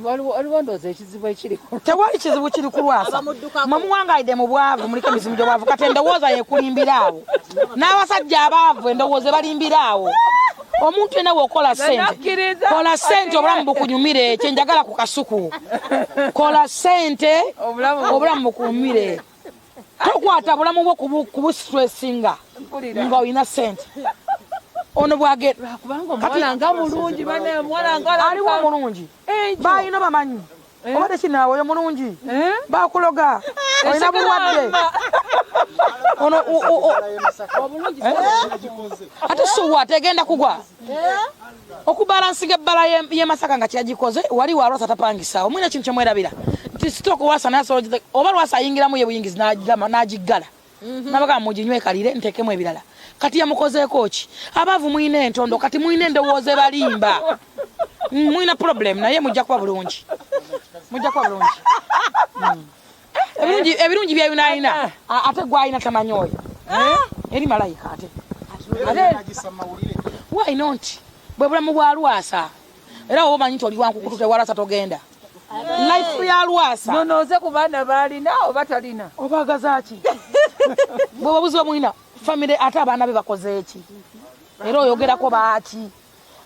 Waliwo ndowooza ekizibu ekiri. Tewali kizibu kiri ku Lwasa. Mwe muwangalidde mu bwavu, muliko emizimu gy'obwavu. Kati endowooza yekulimbira awo, n'abasajja abaavu endowooza ebalimbira awo. Omuntu yenna bw'okola sente, kola sente obulamu bukunyumire. Kyenjagala ku kasuku, kola sente obulamu bukunyumire. Tokwata bulamu bwo kubustressinga nga olina sente. Ono bwagaliwo omulungi balina bamanyi obadde kinaawe oyo mulungi bakuloga olina bulwadde ono ate suwa tegenda kugwa okubalansinga ebbala y'e Masaka nga kyagikoze wali wa Lwasa tapangisaawo. Mulina ekintu kyemwerabira nti stock Lwasa naye oba Lwasa ayingiramu ye buyingizi n'agiggala nabagamba muginywe kalire nteekemu ebirala. Kati yamukozeeko ki? Abaavu mulina entondo, kati mulina endowooza ebalimba. Mulina problem, naye mujja kuba bulungi, mujja kuba bulungi. Ebirungi byayina alina, ate gwalina tamanyi oyo eri malayika ate. Why not? Bwe bulamu bwa Lwasa. Era oba omanyi nti oli wankukutu, tewalwasa togenda life ya Lwasa. Nonooze ku baana baalina oba talina. Obaagaza ki? Bwe buzibu mulina famire. Ate abaana be bakoze eki? Era oyogerako baaki?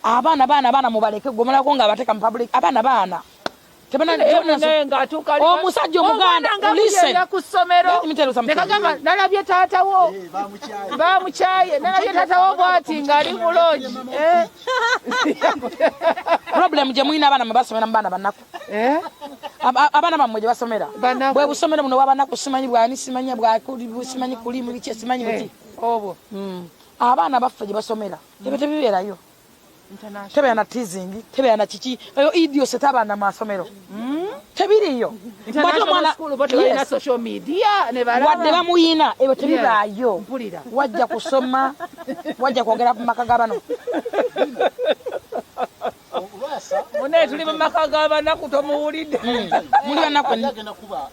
Abaana baana abaana mubaleke. Gwemalako nga abateeka mu public abaana baana. Omusajja omuganda. Ku ssomero nekagamba nalabye taatawo bamukyaye, nalabye taatawo bwati ng'ali mu lodge. Problem gye mulina, abaana mwe basomera mu baana banaku. Abaana bammwe gye basomera bwe busomero buno bwabanaku, simanyi bwani, simanyi bwasimanyi kulimu biki, simanyi buki. Obwo. Abaana baffe gye basomera ebyo tebibeerayo, tebeera na teasing, tebeera na kiki, eyo idiocy tabaana mu masomero tebiriyo. Wadde bamuyina, ebyo tebibaayo. Wajja kusoma, wajja kwogera ku maka g'abano. Munaye tuli mu maka g'abanaku, tomuwulidde? Muli banaku. Agenda kuba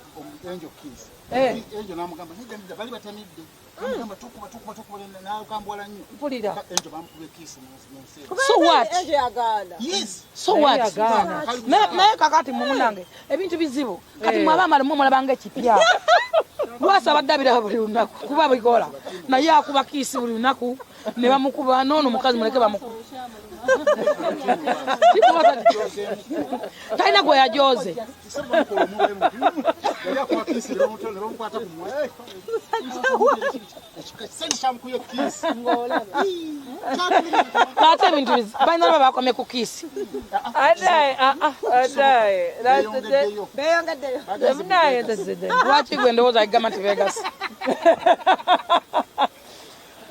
Angel kiss. Angel namugamba nedda nedda, bali batamidde. Namugamba tokuba tokuba tokuba, nakambwala nnyo. Mpulira. Angel bamukuba kiss mu nsi. So what? Yes. So what? Naye kakati mumunange ebintu bizibu. Kati mwaba amala mwe mulabanga ekipya. Lwasa abadde abiraba buli lunaku kuba bikola, naye akuba kiss buli lunaku ne bamukuba. Noono omukazi muleke bamukuba, talina gwe yajoze. Yali akuba kiss ne bamukwata ku mwa. Ekisenge kyamukuye kiss. Ate ebintu balina laba bakomye ku kiss. Adaye, adaye. Beyongeddeyo. Beyongeddeyo. Munaye nze. Lwaki gwe ndowooza agamba nti begasa?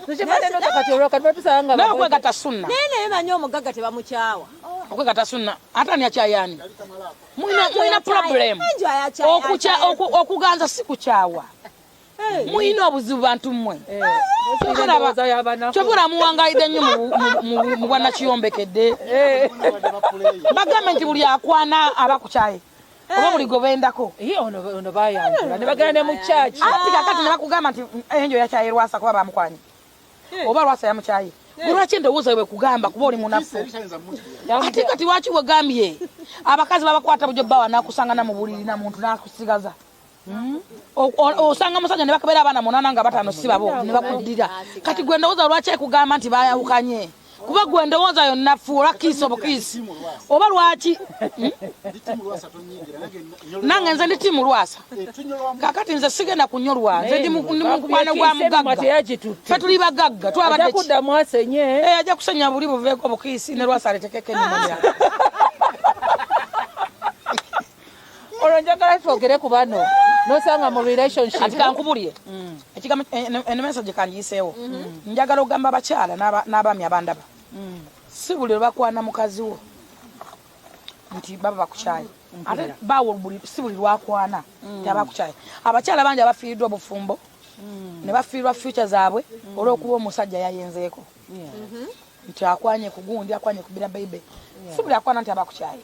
Kati olwo kati batusanga. Naye okwegatta sunna. Naye manyi omugagga tebamukyawa. Okwegatta sunna, ate ani akyayani? Mulina problem. Okuganza si kukyawa. Mulina obuzibu bantu mmwe. Kyobula muwangalidde nnyo mu bwannakiyombekedde. Bagambe nti buli akwana aba kukyaye oba buli gwe bendako. Ono bayanjula ne bagenda ne mu church. Ati kakati ne bakugamba nti enjo yakyaye Lwasa kuba bamukwanye oba Lwasa yamukyaye. Lwaki endowooza bwe kugamba kuba oli munafu? Ate kati lwaki wegambye abakazi babakwata bujo bawa nakusanga na mu buliri na muntu nakusigaza? Osanga musajja ne bakebera abaana munaana nga bataano si babo ne bakuddira. Kati gwe ndowooza lwaki ekugamba nti bayawukanye? Kuba gwe ndowooza yonna fu olwa kiss obukiss oba lwaki? Nange nze ndi team Lwasa. Kakati nze sigenda kunyolwa, nze ndi mukwano gwa mugagga. Fe tuli bagagga, twabadde kuddamu asenye. Ajja kusenya buli buveeko obukiss ne Lwasa aletekeko ennimamya. Olwo njagala twogere ku bano nosanga mu relationship. Ati kankubulire ekigambo, eno message kangiyiseewo. Njagala okugamba abakyala n'abaami abandaba, si buli lwe bakwana mukazi wo nti baba bakukyaye. Ate bawo si buli lwakwana nti abakukyaye. Abakyala bangi abafiiriddwa obufumbo ne bafiirwa future zaabwe olw'okuba omusajja yayenzeeko nti akwanye ku gundi, akwanye ku bira beibe. Si buli akwana nti abakukyaye.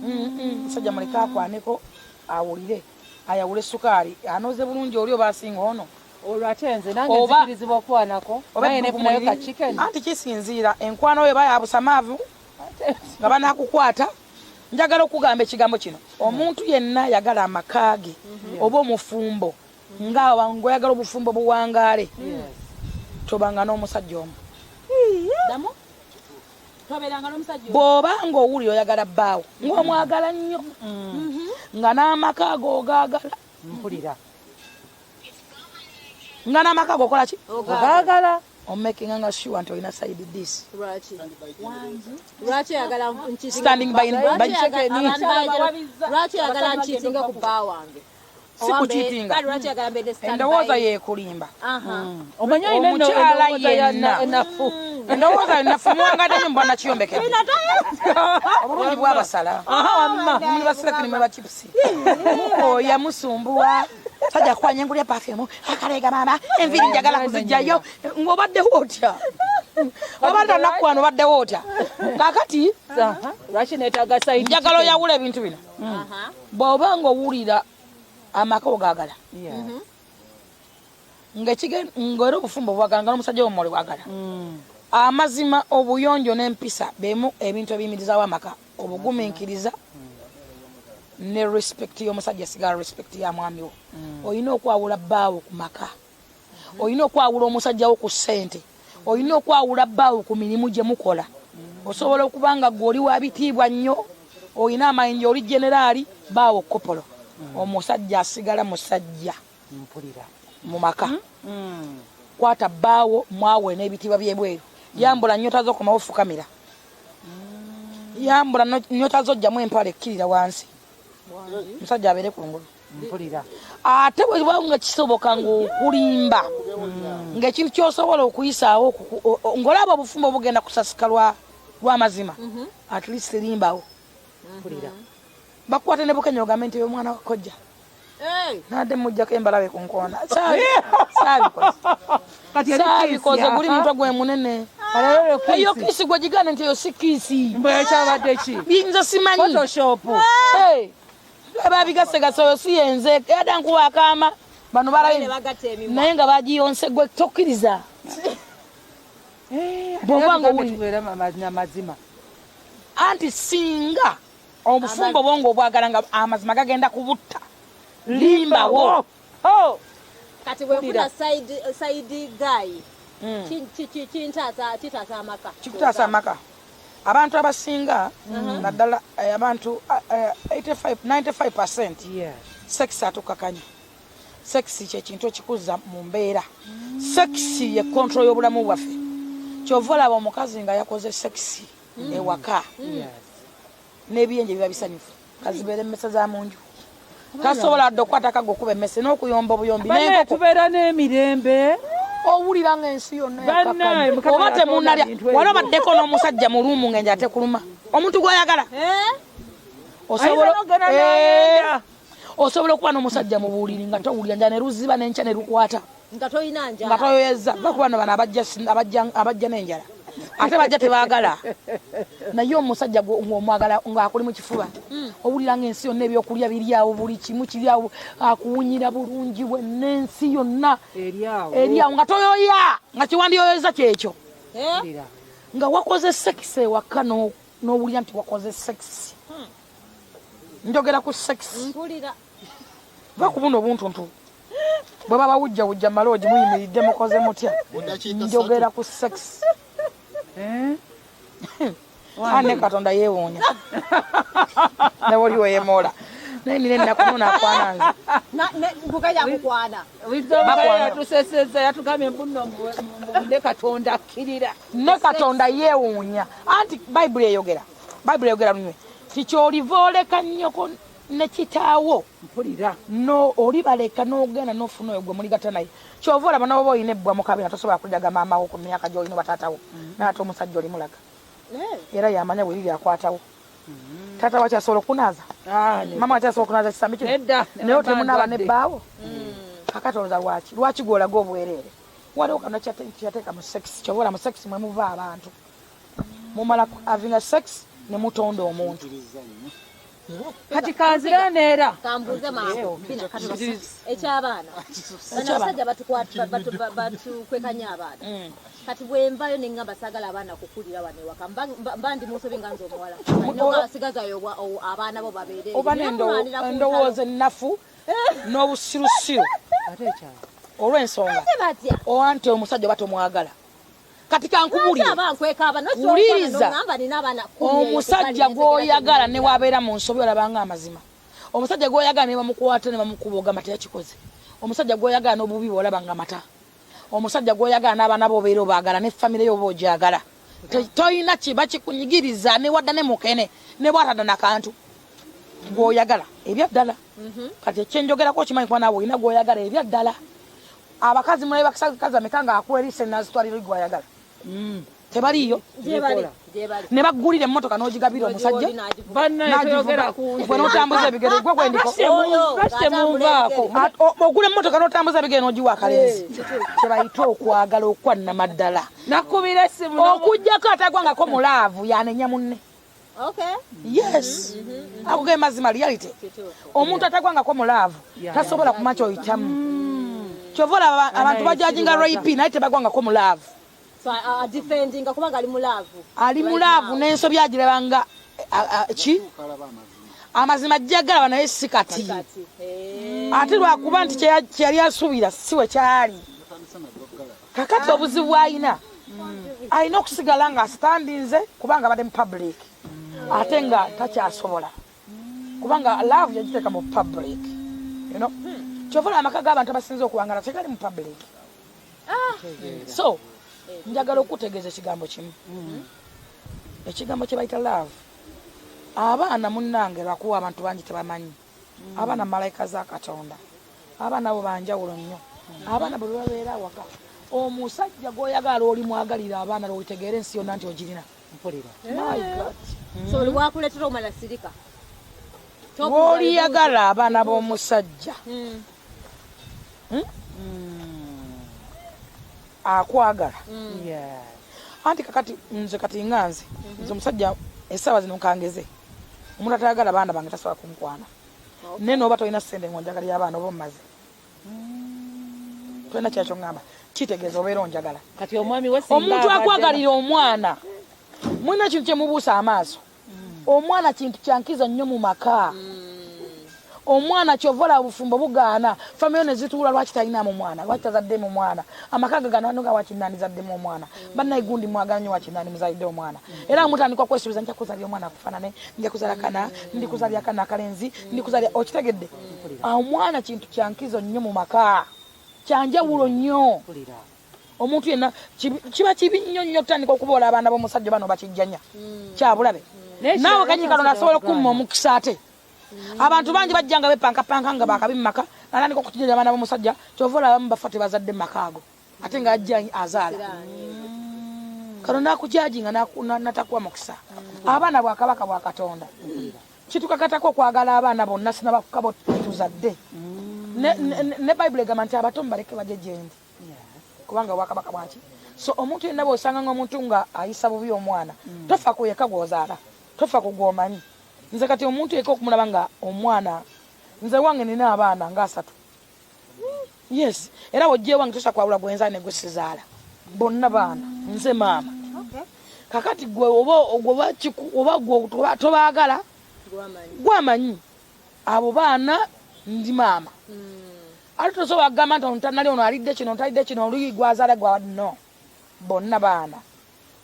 Musajja muleke akwaneko, awulire, ayawule sukaali anoze bulungi oli oba asinga ono. Olwo ate nze nange nzikirizibwa okwanako naye nefunayo ka chicken? Anti kisinziira enkwano yo bayabusamaavu nga banakukwata. Njagala okugamba ekigambo kino, omuntu yenna ayagala amaka ge oba omufumbo nga ngoyagala obufumbo buwangaale, tobanga n'omusajja omu. Ddamu. Tobeeranga n'omusajja omu. Bw'oba ng'owulira oyagala bbaawo, ng'omwagala nnyo, nga n'amaka go ogaagala, Mpulira. Nga n'amaka go okola ki? Ogaagala. Omakinga nga sure nti olina side dish. Lwaki? Lwaki oyagala ncheatinge? Standing Lwaki oyagala ncheatinge ku bba wange? Si kucheatinga. Kale lwaki oyagala mbeere stand Endowooza by? yeekulimba. Omanyi olina Omukyala endowooza ya yenna. enafu. Endowooza enafu, muwangadde nnyo mubwana kiyombekedde obulungi bwabasala. Muli basirekini, mwe bachipusi oyo musumbuwa sajja kukwanya engulya perfume akaleega maama enviiri njagala kuzijjayo ng'obaddewo otya? Obadde onakuwana, obaddewo otya kakati? Lwaki neetaaga side? Njagala oyawula ebintu bino. Bw'oba ng'owulira amaka ogaagala, ng'era obufumbo bwagala, nga n'omusajja womuli bwagala, amazima, obuyonjo n'empisa bemu ebintu ebiyimirizawo amaka, obugumiikiriza ne respect y'omusajja sigala respect ya mwami wo. Olina okwawula bbaawo ku maka, olina okwawula omusajja wo ku ssente, olina okwawula bbaawo ku mirimu gye mukola. Osobola okuba nga gwe oli wa bitiibwa nnyo, olina amayinja, oli generaali, baawo kopolo. Omusajja asigala musajja. Mpulira. Mu maka kwata bbaawo, mwawe n'ebitiibwa byebweru. Yambula nyota zo, komawo fukamira. Yambula nyota zo, jjamu empale, ekkirira wansi, musajja abeere kungulu. Mpulira. Ate bwe nga kisoboka ng'okulimba ng'ekintu kyosobola okuyisaawo ng'olaba obufumbo bugenda kusasika lw'amazima, at least limbawo. Mpulira. Bakukwate ne Bukenya, ogambe nti oyo omwana wa kojja nadde mujjako embalabe ku nkoona. Saabikoze. Kati eri Saabikoze. kiss, Guli mutwe gwe munene. Kale eyo kiss gwe gigane nti eyo si kiss. Mbwe kyabadde ki? Nze simanyi. Photoshop. Hey, babigasegasa, oyo si yenze yadda nkuba akaama bano balabe. Ne bagatta emimwa. Naye nga bagiyonse, gwe tokkiriza. Bw'oba nga owulira tubeera amazima. Anti singa obufumbo bwo ng'obwagala, nga amazima gagenda kubutta, limbawo. Oh! Kati bwenfuna side guy, kintaasa, kitaasa amaka? Kikutaasa amaka. Abantu abasinga naddala abantu 85, 95% sex atukakanya. Sex kyekintu ekikuza mu mbeera. Sex ye control y'obulamu bwaffe. Kyova olaba omukazi nga yakoze sex ewaka n'ebiyenje biba bisanyufu, kazibeera emmese za munju, tasobola dde okukwata akago okuba emmese n'okuyomba obuyombi Bannaye, n'enkoko. Tubeera n'emirembe. Owulira ng'ensi yonna Bannaye, yakkakkanye. Mukama Oba yatonda temunalya ebintu ebyo. wali obaddeko n'omusajja mu room ng'enjala tekuluma, omuntu gw'oyagala? Osobola Ayinza n'okugenda n'ayenda. Osobola okuba n'omusajja mu buliri nga towulira njala, ne luziba n'enkya ne lukwata. Nga tolina njala. Nga toyoyeza. Bakuba no bano abajja n'enjala, ate bajja tebaagala. Naye omusajja ng'omwagala, ng'akuli mu kifuba, owulira ng'ensi yonna ebyokulya biri awo, buli kimu kiri awo, akuwunyira bulungi bwe n'ensi yonna eri awo. Eri awo, nga toyoya, nga kiwandiyoyeza kyekyo. Eh? Mpulira. Nga wakoze sex ewaka n'owulira nti wakoze sex. Njogera ku sex. Mpulira. Va ku buno obuntuntu bwe baba wujjawujja maloogi, muyimiridde mukoze mutya? Mu ddakiika Njogera ku sex. Eh? Ane Katonda yeewuunya ne woli weyemoola, naye nina ennaku nonakwana nze. Mbuga yakukwana. Wisdom. Bakwana. Yatuseseza, yatugambye mbuno ne Katonda akkirira. Ne Katonda yeewuunya. Anti Bayibuli eyogera, Bayibuli eyogera lunywe ti kyoliva oleka nnyoko ne kitaawo. Mpulira. No olibaleka n'ogenda n'ofuna oyo gwe muligatta naye. Kyova olaba noba olina ebbwa mu kabina, tosobola kuliraga maamawo ku myaka gy'olina oba taatawo, naye ate omusajja olimulaga, era yamanya bwe liri akwatawo. Taata wakyasobola okunaaza? Mama wakyasobola okunaaza kisambi kino? Nedda. Naye temunaaba nebbaawo. Kakati olowooza lwaki gwolaga obwereere? Waliwo kano kyateeka mu sex. Kyova olaba mu sex mwe muva abantu, mumala havinga sex ne mutonda omuntu. Mpuliriza nnyo. Kati kanzira neera. Kambuuze mangu. Bina kati eky'abaana. Bano abasajja batukwata batukwekanya abaana. Kati bwe nvayo ne ngamba saagala abaana kukulira wano ewaka mba ndi mu nsobi nga nze omuwala. Nogasigazayo abaana bo babeere. Oba n'endowooza ennafu n'obusirusiru. Ate ekyalo. Olw'ensonga. Batya. Owa nti omusajja oba tomwagala. Kati kankubuulire. Wuliriza. Omusajja gw'oyagala ne wabeera mu nsobi olabanga amazima. Omusajja gw'oyagala ne bamukwata ne bamukuba ogamba teyakikoze. Omusajja gw'oyagala n'obubi bw'olaba nga mata. Omusajja gw'oyagala n'abaana bo obeera obaagala ne famire yo oba ogyagala. Toyina kiba kikunyigiriza ne wadda ne mukene ne bw'atadda na kantu. Gw'oyagala ebya ddala. Kati ekyenjogerako okimanyi kuba naawe olina gw'oyagala ebya ddala. Abakazi mulabe bakazi bameka nga akuwa erise n'azitwalira oli gw'ayagala. Tebaliiyo. Ne baggulira emmotoka n'ogigabira omusajja. Gwe n'otambuza ebigere gwe gwendiko. Ogula emmotoka n'otambuza ebigere n'ogiwa akalenzi. Kye bayita okwagala okwannamaddala. Nakubira essimu. Okuggyako atagwangako mu laavu yanenya munne. Okay. Yes. Ako ge mazima reality. Omuntu atagwangako mu laavu tasobola kumanya ky'oyitamu. Kyova olaba abantu bajajinga rape naye tebagwangako mu laavu. So defending kubanga ali mu laavu. Ali mu laavu n'ensobi agiraba nga ki? Amazima ajja naye si kati. Ate lwakuba nti kye yali asuubira si we kyali. Kakati obuzibu bw'alina alina okusigala nga astandinze kubanga abadde mu public ate nga takyasobola kubanga love yagiteeka mu public, you know? Kyova olaba amaka g'abantu abasinze okuwangala tegali mu public. So njagala okutegeeza ekigambo kimu, ekigambo kye bayita love. Abaana munnange, lwakuwa abantu bangi tebamanyi abaana malayika za Katonda. Abaana abo banjawulo nnyo. Abaana bwe babeera awaka, omusajja gw'oyagala lw'oli mwagalira abaana lw'otegeera ensi yonna nti ogirina. My God. So oli wakuleetera omala sirika. Lw'oliyagala abaana b'omusajja akwagala. Anti kakati nze kati nga nze nze omusajja essaawa zino nkangeze omuntu atayagala baana bange tasobola kunkwana. Naye nooba tolina ssente ng'onjagalira abaana oba omumaze tolina kyakyo ŋŋamba kitegeeza obeera onjagala. Kati omwami we omuntu akwagalira omwana, mulina ekintu kyemubuusa amaaso. Omwana kintu kyankizo nnyo mu maka. Omwana kyova olaba obufumbo bugaana, famire ne zituula, lwaki talinamu mwana, lwaki tazaddemu mwana? Amaka gagana waki nandizaddemu omwana? Bannaye gundi mwagala nnyo, waki nandi muzalidde omwana? Era mutandika okwesuubiza, nja kuzalira omwana akufaanane, nja kuzala kana, ndi kuzalira kana akalenzi, ndi kuzalira. Okitegedde? Omwana kintu kyankizo nnyo mu maka, kyanjawulo nnyo. Omuntu yenna kiba kibi nnyo nnyo okutandika okuboola abaana b'omusajja bano bakijjanya, kyabulabe. Naawe kanyi kano nasobola okumma omukisa. Ate abantu bangi bajja nga bepankapanka nga bakabi mu maka, natandika okukijjanya abaana b'omusajja. Kyova olabamu bafa tebazadde mu maka ago, ate nga ajja azaala kano nakujajinga natakuwa mukisa. Abaana bwakabaka bwa Katonda, kitukakatako okwagala abaana bonna sinabakukabo tuzadde. Ne Bayibuli egamba nti abato mubaleke bajje gyendi kubanga obwakabaka bwaki. So omuntu yenna bwosanga nga omuntu nga ayisa bubi omwana, tofa ku yeka gwozaala, tofa ku gwomanyi. Nze kati omuntu yeka okumulaba nga omwana, nze wange nina abaana nga 3. Yes, era wojja ewange tosa kwawula gwenzaala ne gwe sizaala, bonna baana, nze maama. Kakati gwe oba oba gwe tobaagala, gwamanyi abo baana, ndi maama. Ate tosobola kugamba nti ono nali ono alidde kino, ntalidde kino, oluyi gwazaala gwa no, bonna baana.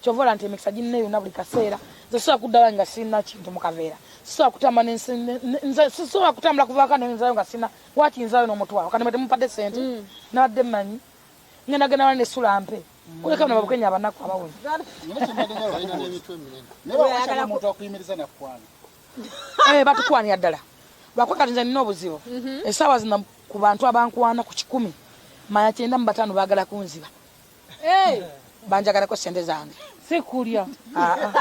Kyova olaba nti emikisa ginne yonna buli kaseera. Nze sobola kuddawa nga sirina kintu mu kaveera, sisobola kutambula nze sisobola kutambula kuvaako nenzaayo nga sina waki nzaayo n'omutwalo. Kati mwe temupadde sente, nabadde mmanyi ngenda genda wala nesula mpe kuleka bano babukenya abanaku abawonye. Naye omuntu akuyimiriza nakwana. Batukwanira ddala lwakuba kati nze nina obuzibu essaawa zino ku bantu abankwana ku 100, manya 95 baagala kunziba, banjagalako sente zange. Sikulya. Ah, ah.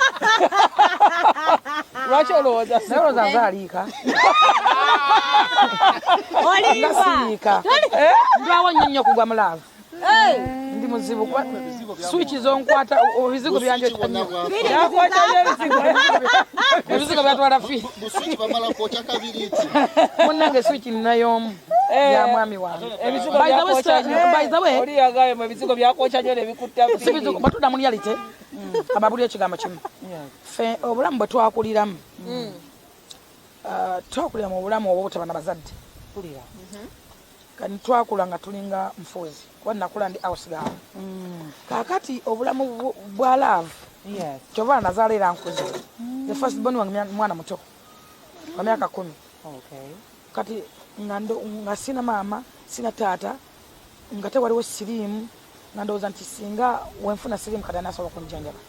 Lwaki olowooza? Naye olowooza nze aliika nga siriika? Ndwawo nnyo nnyo okugwa mu love. Ndi Ndi muzibu kuba switch zonkwata ebizigo byanje Yakwata nnyo ebizigo. Ebizigo byatwala fi. Buswiki bamala kwokya kabiriiti. Munnange switch ninayomu ya mwami wange. Ebizigo By the way, byakwokya sir, nnyo. by the way, Oli yagambye mu ebizigo byakwokya nnyo ne bikutta si bizigo, batudda mu reality. Ababulira ekigambo kimu. Ffe obulamu bwe twakuliramu, twakulira mu bulamu obwo obutaba na bazadde. Kati twakula nga tulinga nfuuzi, kuba nakula ndi house girl. Kaakati obulamu bwa love, kyova nazaala era nkuze. The first born wange mwana muto wa myaka 10. Kati nga sina maama, sina taata, nga tewaliwo siriimu, nga ndowooza nti singa wenfuna siriimu kati anasobola okunjanjaba.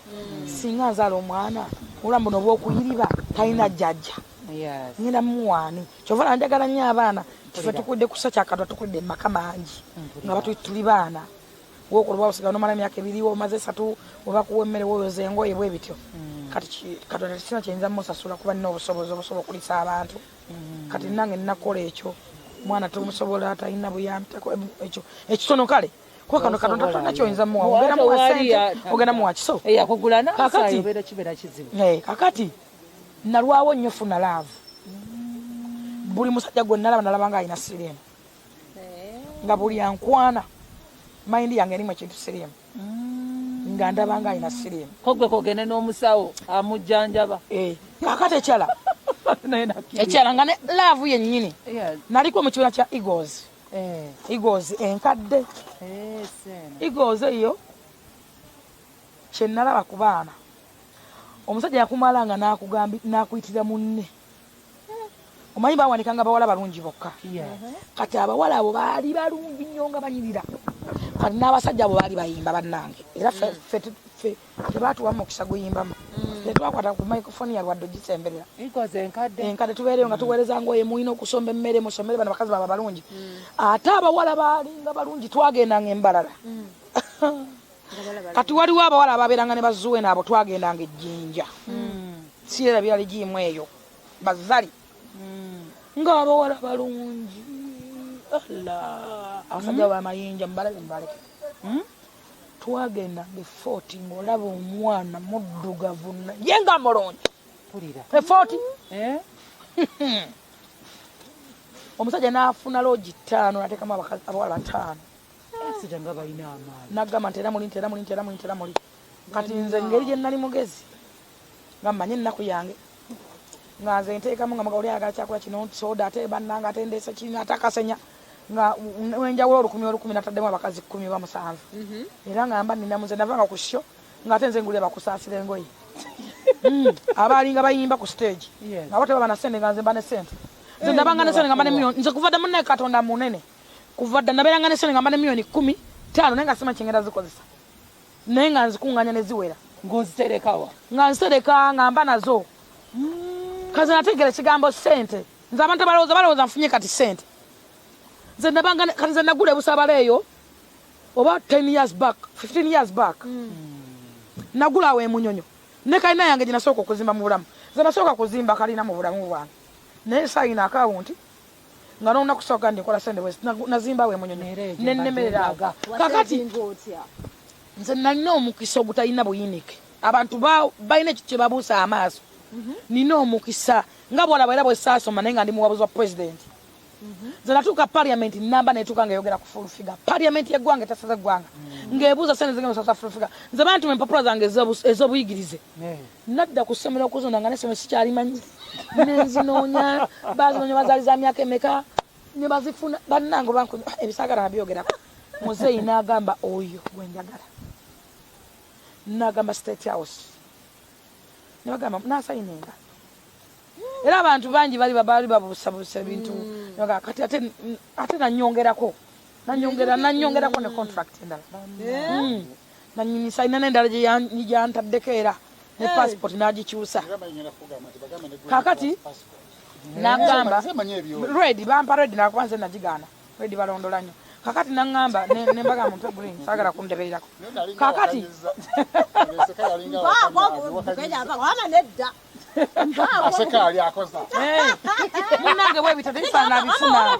Singa nzaala omwana obulamu buno obwokuyiriba talina jjajja, ngenda muwaani. Kyova olaba njagala nnyo abaana. Tife tukulidde kusa kyakatwa, tukulidde mu maka mangi nga tuli baana. Wokola oba nomala emyaka 2, omaze 3, oba kuwa emmere, woyoza engoye, bwe bityo. Kati Katonda tekirina kyeyinza musasula kuba nina obusobozi obusobola okulisa abantu. Kati nange nakola ekyo, mwana tomusobola, talina buyambi, ekyo ekitono kale kuba kano Katonda tolina kyoyinza muwa, ogenda muwa sente, ogenda muwa kiso. Eyakugula Kakati- n'amusaayi obeera kibeera kizibu. Kakati nalwawo nnyo funa love. Buli musajja gwe nalaba, nalaba nga alina siriimu, nga buli ankwana mind yange erimu ekintu siriimu, nga ndaba nga alina siriimu. Ko gwe kogende n'omusawo amujjanjaba. Kakati ekyala Naye nakkiriza. Ekyala nga ne love yennyini, naliko mu kibiina kya Eagles. Eagles enkadde. Seena. Eagles eyo kyenalaba ku baana, omusajja yakumala nga n'akuyitira munne. Omanyi bawanikanga bawala balungi bokka. Kati abawala abo baali balungi nnyo nga banyirira. Kati n'abasajja abo baali bayimba bannange, era ffe tebatuwa mukisa guyimbamu, tetwakwata ku microphone yalwadde ogisemberera. Eagles enkadde. Enkadde tubeereyo nga tuweereza ngoye, mulina okusomba emmere, musomere bano bakazi baba balungi. Ate abawala baalinga balungi, twagendanga embalala. Kati waliwo abawala ababeeranga ne bazuwena, abo twagendanga ejjinja, sirerabira ligiimu eyo bazali ng'abawala balungi. Alla, abasajja bamayinja mubalabe mubaleke. Twagendanga efooti ng'olaba omwana muddugavu ye nga mulungi. Mpulira. Efooti omusajja n'afuna loogi 5 n'ateekamu abawala 5. Abasajja nga balina amaanyi. Nagamba nti era muli, nti era muli, nti era muli, nti era muli. Kati nze ngeri gye nali mugezi nga mmanyi ennaku yange, nga nze nteekamu nga mugabo oli ayagala kyakola kino, soda, ate bannange, ate ndeese kino, ate akasenya, nga wenjawula 1000 1000, nataddemu abakazi 10 oba 7. Era nga mba nina muze navanga ku show nga ate nze ngulira bakusaasira engoye. Abaalinga bayimba ku stage nga bo tebaba na sente, nga nze mba ne sente. Nze nabanga ne sente nga mba ne miliyoni. Nze kuva dda, munnaye Katonda munene, kuva dda nabeeranga ne sente nga mba ne miliyoni 15, naye nga simanyi kyengenda zikozesa, naye nga nzikuŋŋaanya ne ziwera. Ng'oziterekawa? Nga nzitereka, nga mba nazo. Kaze nategeera ekigambo sente. Nze abantu balowooza nfunye kati sente. Nze nabanga kati nze nagula ebusabala eyo oba 10 years back, 15 years back. Nagula awo emunyonyo ne kalina yange gye nasooka okuzimba mu bulamu. Nze nasooka kuzimba kalina mu bulamu bwange, naye sayina akawunti nga n'olunaku sooka ndi nkola sente bwezi. Nazimba awo emunyonyo Era egyo nenemerera awo. mbadde Kakati Wasevinga otya? Nze nalina omukisa ogutalina buyinike. Abantu balina ekintu kye babuusa amaaso. Nina omukisa nga bwolaba, era bwe saasoma naye nga ndi muwabuzi wa pulezidenti. Nze natuuka parliament namba netuuka ngaeyogera ku full figure. Parliament yeggwanga etasaza eggwanga ng'ebuuza sente zigenda osasa full figure. Nze bantuma empapula zange ez'obuyigirize. Nadda ku ssomero okuzonda nga n'essomero sikyalimanyi, nenzinoonya, bazinoonya, bazaali za myaka emeka ne bazifuna. Bannange oba ebisaagala nabyogerako. Muzeeyi n'agamba oyo gwe njagala, n'agamba State House ne bagamba n'asayininga. Era abantu bangi bali babuusabuusa ebintu. Ne bagamba, kati ate nanyongerako ne contract endala. Nanyinisa n'endala gye gyantaddeko, era ne passport n'agikyusa. Era bayingenda kugamba nti bagambe ne green Kakati, passport. N'agamba Nze manyi ebyo. Red, bampa red, nakuba nze nagigaana red, balondola nnyo. Kakati naŋŋamba ne mbagamba mumpe green, saagala kundebererako. Naye nalinga Kakati awakanyiza. Enseka yalinga awakanyiza. Wama nedda. Aseka ali akoza. Munange bwebita tebifaanana bifuna.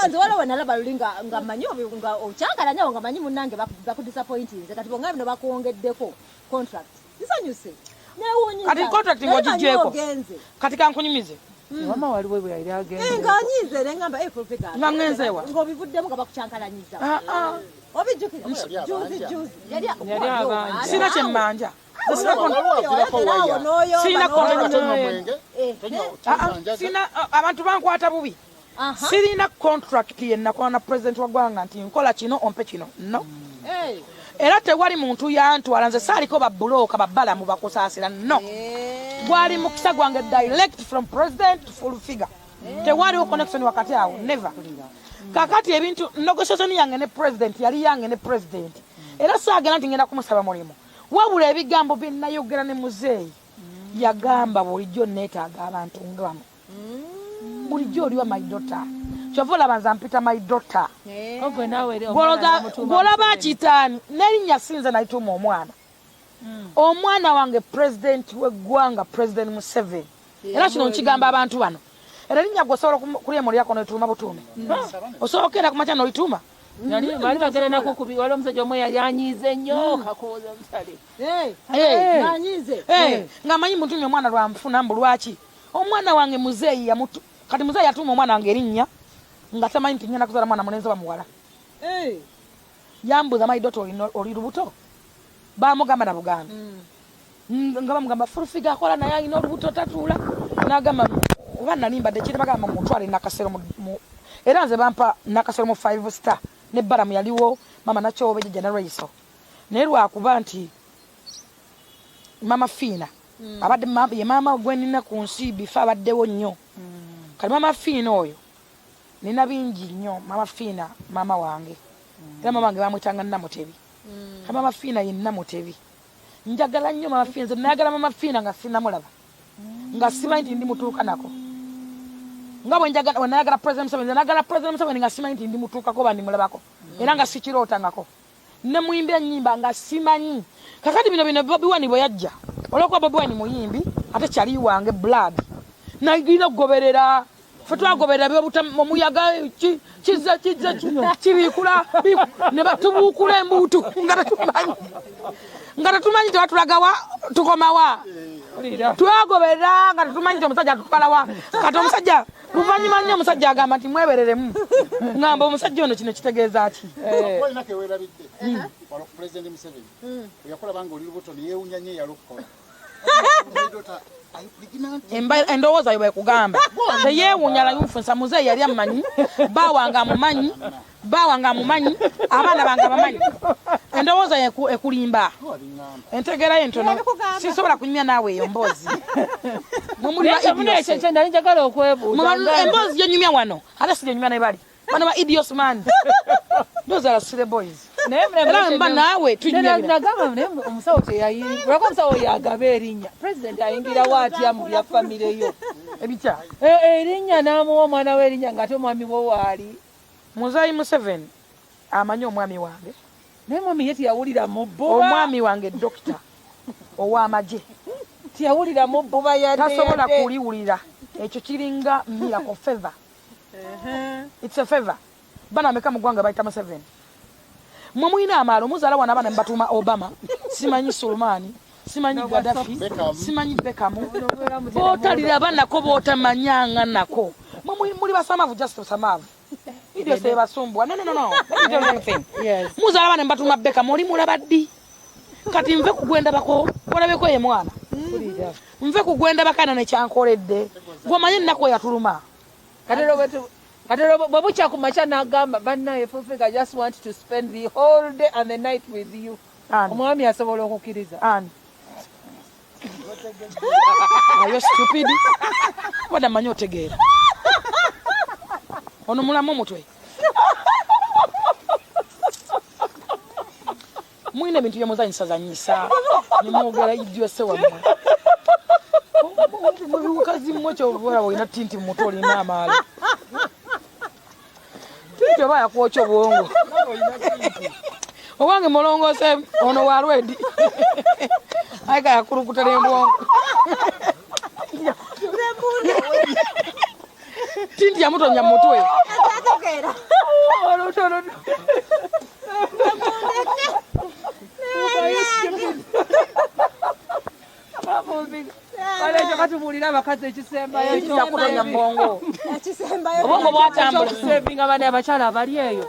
Nze waliwo nalaba luli nga mmanyi nga okyankalanya awo nga manyi munnange bakudisappointinze, kati bonga bino bakwongeddeko contract, nsanyuse. Kati contract ng'ogiggyeko. Kati kankunyumize. Wama waliwo bwe yali agenze. Nga nyiize ne ngamba, "Eh, Full Figure." Nga ngenze wa? Ng'obivuddemu nga bakukyankalanyiza. Ah, ah. Obijjukira juzi juzi yali Yali abanja. Sina kyemmanja. Sina Sirina Tonywa mwenge. Eh, Ah, ah, sina, ah, abantu bankwata bubi. Sirina contract ye nakola na president wa ggwanga nti nkola kino ompe kino, no. Era tewali muntu yantwala, nze saaliko babulooka babalamu bakusaasira, no. Gwali mukisa gwange direct from president to Full Figure, tewaliwo connection wakati awo, never. Kakati ebintu negotiation yange ne president yali yange ne president, era saagenda nti ngenda kumusaba mulimu, wabula ebigambo bye nayogera ne muzeeyi, yagamba bulijjo neetaaga abantu nga bano, bulijjo oliwa my daughter, kyova olaba nze ampita my daughter. Ogwe naawe eri Gwolaba kitaani n'erinnya sinze nalituuma omwana, omwana wange president w'eggwanga, President Museveni. Era kino nkigamba abantu bano, era erinnya gwe osobola kulyemulyako nolituuma butuume, osobola okukenda ku makya nolituuma. Bali bagenda nako kubi, waliwo omusajja omwe yali anyiize nnyo Kakooza Mutale. Anyiize. Nga manyi mutumye omwana lwanfuna mbu lwaki omwana wange muzeeyi yamutu. Kati muzeeyi yatuuma omwana wange erinnya nga tamanyi nti ngenda kuzaala mwana mulenzi oba muwala. Yambuuza, "My daughter, oli lubuto?" Bamugamba na Buganda nga bamugamba Full Figure akola naye alina olubuto tatuula, nagamba oba nali mbadde kiri, bagamba mutwale Nakasero era nze bampa Nakasero mu Five Star ne Balamu yaliwo, mama Nakyobe, jjajja Naraiso, naye lwakuba nti mama Fiina abadde ye maama gwe nina ku nsi bifa abaddewo nnyo. Kati mama Fiina oyo nina bingi nnyo, mama Fiina maama wange, era maama wange bamwitanga Namutebi. Kati mama Fiina ye Namutebi, njagala nnyo mama Fiina. Nze nayagala mama Fiina nga sinamulaba, nga simanyi nti ndi mutuuka nako, nga bwe njagala bwe nayagala President Museveni. Nze nayagala President Museveni nga simanyi nti ndi mutuukako oba ndimulabako, era nga sikirootangako, nemuyimbira ennyimba nga simanyi. Kakati bino Bobi Wine bwe yajja, olwokuba Bobi Wine muyimbi ate kyali wange blood, nagirina okugoberera. Fe twagoberera byobuta omuyaga kiza kiza kibiikula ne batubuukula embuutu nga tetumanyi tebatulagawa tukomawa. Twagoberera nga tetumanyi nti omusajja atutwalawa. Kati omusajja luvanyuma nnyo omusajja agamba nti mwebereremu, ngamba omusajja ono kino kitegeeza ki? Olina keweerabidde wano ku President Museveni yakola banga oli lubuto neyewunya nnyo eyali okukola. My daughter, are you pregnant? Endowooza yo bwekugamba teyeewuunya layunfunsa. Muzeeyi yali amumanyi, bawange amumanyi, bawange amumanyi, abaana bange abamanyi. Endowooza ye ekulimba. Wabiŋŋamba. Entegeera ye ntono, sisobola kunyumya naawe eyo mboozi. Mwe muli ba idiots. Ekyo nali njagala okwebuuza. Emboozi gyenyumya wano ate si gyenyumya ne bali bano ba idiots man, those are silly boys. Era mba naawe tunyumya bino. Nagamba naye omusawo teyayingira, lwako omusawo yagaba erinnya, president ayingirawo atya mu bya famire yo? Ebitya? Erinnya n'amuwa omwana we erinnya ng'ate omwami wo waali. Muzeeyi Museveni amanyi omwami wange. Naye mwami ye teyawulira mu bbuba? Omwami wange dokita ow'amagye. Teyawulira mu bbuba yadde? Tasobola Yadde. kuliwulira, ekyo kiringa miracle, favor, it's a favor. Bana ameka mu ggwanga bayita Museveni? Mwe mulina amaalo, muzaala wano abaana mubatuuma Obama, simanyi Sulmaani, simanyi Gadafi, Beckham. Simanyi Bekamu, bootaliraba nako, bootamanyanga nako. Mwe muli basamavu, just basamavu, idiots ebasumbwa. No, no, no, no. Let me tell you something. Yes. Muzaala abaana mubatuuma Bekamu, oli mulaba ddi? Kati nve kugwendabako, olabeko ye mwana, nve kugwendabako ana nekyankoledde, gweomanyi ennaku eyatuluma. Kati olwo bwe bukya ku makya n'agamba, "Bannaye Full Figure, I just want to spend the whole day and the night with you." Ani? Omwami asobola okukkiriza? Ani? Are you stupid? Wadde manyi otegeera. Ono mulamu omutwe. Mulina ebintu byemuzanyisazanyisa nemwogera idiose wammwe. Mukazi mmwe kyobola olina tinti mu mutwe, olina amaalo. Tinti oba yakwokya obwongo. Owange mulongoose ono wa lwedi. Ayiga yakulukuta n'ebwongo. Tinti yamutonya mu mutwe. Ekyo katubuulira abakazi ekisembayo. Tinti yakutonya mu bwongo. Ekisembayo. Obwongo bwatambula. Ekyokusevinga bane abakyala abali eyo.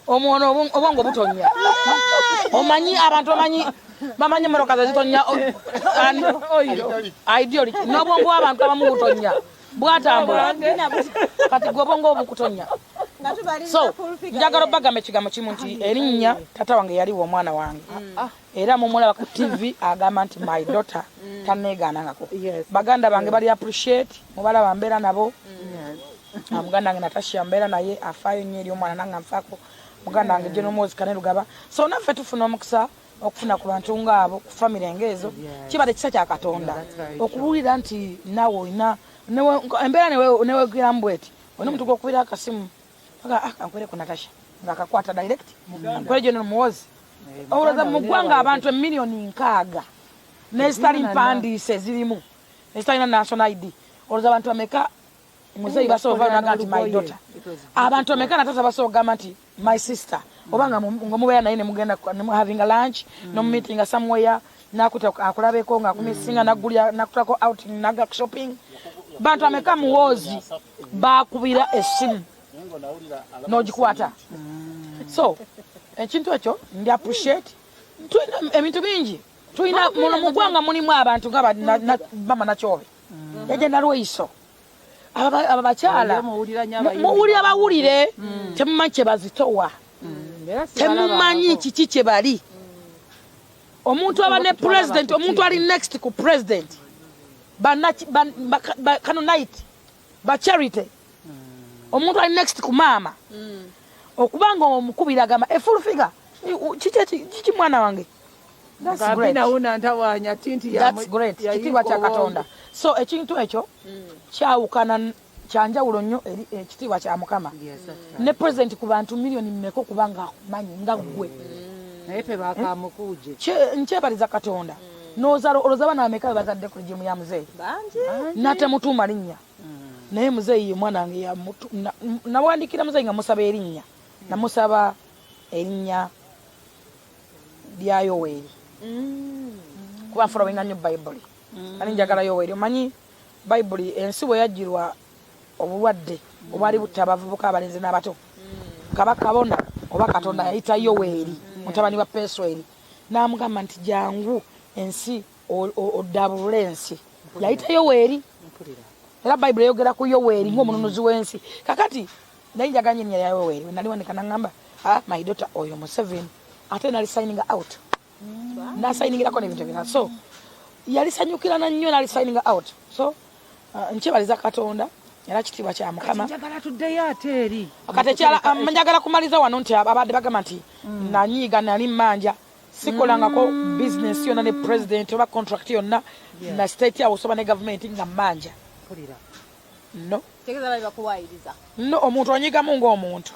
Omwono obwongo butonya. Omanyi abantu bamanyi bamanyi emmotoka zezitonya ideology n'obwongo bw'abantu abamu butonya bwatambula. Kati gwe obwongo obukutonya. Nga tubaliriza So full figure. njagala obagamba ekigambo kimu nti erinnya tata wange yaliwa omwana wange, era mumulaba ku TV agamba nti my daughter taneegaanangako. Baganda bange bali appreciate, mubalaba mbeera nabo. Ah, muganda wange Natasha mbeera naye, afaayo nnyo eri omwana nange nfaako. Muganda wange General Moses Kane Lugaba. So naffe tufuna omukisa okufuna ku bantu ngaabo, ku famire ngaezo, kibadde kisa kya Katonda okuwulira nti naawe olina embeera newegeramu bweti, olina omuntu gwokubira akasimu, ah, kankwere ku Natasha ngaakakwata direct, nkwere General Muwozi. Olowooza mu ggwanga abantu 60,000,000 nezitali mpandiise zirimu, ezitalina national ID, olowooza abantu bameka muzeeyi basobola ovayo naga nti my daughter? Abantu bameka natata basobola okugamba nti my sister? Oba nga mubeera naye nemugenda having a lunch, nomumeetinga somewhere, nakuta akulabeko ngaakumisinga, nagulya, nakutako out, naga shopping. Bantu ameka muwoozi bakubira essimu n'ogikwata? So ekintu ekyo ndi appreciate. Tulina ebintu bingi, tulina muno mu ggwanga mulimu abantu nga mama Nakyobe, yajja Nalweiso, aba bakyala muwulira bawulire, temumanyi kye bazitowa, temumanyi kiki kye bali. Omuntu aba ne president, omuntu ali next ku president, Canonite ba Charity, omuntu ali next ku maama, okubanga omukubira agamba e full figure kiki mwana wange. Kitiibwa kya Katonda. So ekintu ekyo kyawukana, kyanjawulo nnyo eri ekitiibwa kya Mukama ne president ku bantu miliyoni mmeka okubanga akumanyi nga ggwe. Nkyebaliza Katonda. Nozala, olowooza abaana bameka be bazadde ku regime ya muzeeyi natemutuuma linnya? Naye muzeeyi ye mwana wange. Nawandikira muzeeyi nga musaba erinnya, namusaba erinnya lya Yoweeri kuba nfollowinga nnyo Bayibuli ani njagala Yoweeri. Omanyi Bayibuli, ensi bwe yajjirwa obulwadde obwali butta abavubuka abalenzi n'abato, kaba kabona oba Katonda yayita Yoweeri mutabani wa Pesweri n'amugamba nti jangu ensi oddaabulule ensi. Yayita Yoweeri, era Bayibuli eyogera ku Yoweeri ng'omununuzi w'ensi. Kakati naye njagala nnyo erinnya lya Yoweeri. We nali wandika naŋŋamba, ah, my daughter oyo Museveni, ate nali signing out, nasayiningirako n'ebintu ebirala. So yalisanyukirana nnyo nali signing out. So nkyebaliza Katonda era kitiibwa kya Mukama. Njagala tuddeyo ate eri. Kati ekyala njagala kumaliza wano nti abadde bagamba nti nanyiiga, nali mmanja, sikolangako bizinesi yonna ne president oba contract yonna na State House oba ne gavumenti nga mmanja. No. Tegeeza bali bakuwaayiriza. No, omuntu onyigamu ng'omuntu,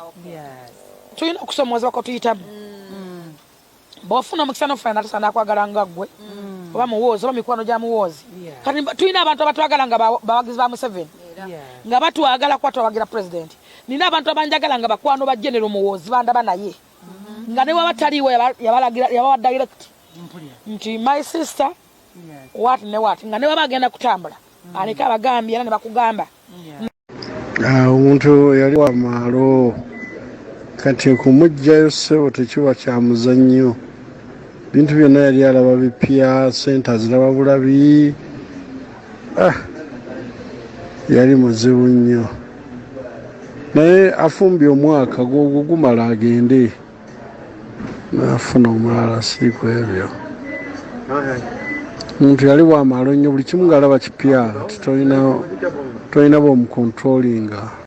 tulina okusomooza ko tuyitamu. Bw'ofuna omukisa nofuna natusa nakwagala nga ggwe oba Muwoozi oba mikwano gya Muwoozi. Kati tulina abantu abatwagala nga bawagizi ba Museveni, nga batwagala kuba twawagira president. Nina abantu abanjagala nga bakwano ba General Muwoozi, bandaba naye nga ne waba taliiwo yabalagira, yabawa direct nti my sister what ne what, nga ne waba agenda kutambula aleke abagambye era ne bakugamba. Ah, omuntu yali wamaalo, kati okumuggyayo ssebo tekiba kya muzannyo. Bintu byonna yali alaba bipya, sente aziraba bulabi. Ah, yali muzibu nnyo, naye afumbye omwaka gwogwo gumala agende nafuna omulala. Siri ku ebyo. Omuntu yali wamaalo nnyo, buli kimu ng'alaba kipya, ti tolina tolina bwomucontrollinga.